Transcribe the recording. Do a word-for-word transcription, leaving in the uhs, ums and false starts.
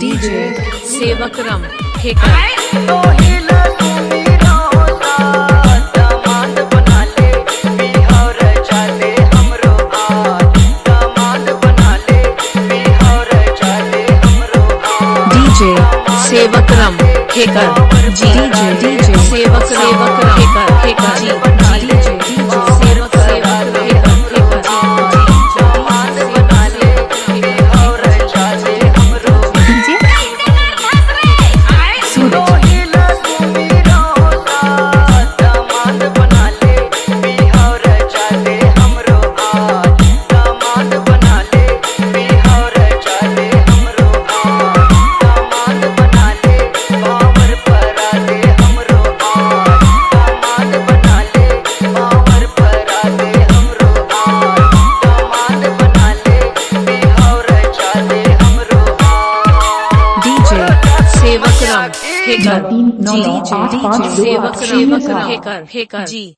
DJ सेवक Ram ठेकर। DJ सेवक राम ठेकर। जी DJ DJ सेवक सेवक राम ठेकर ठेकर। जी DJ DJ सेवक सेवक राम ठेकर ठेकर। जी DJ सेवक राम ठेकर। जी DJ सेवक सेवक राम ठेकर ठेकर। जी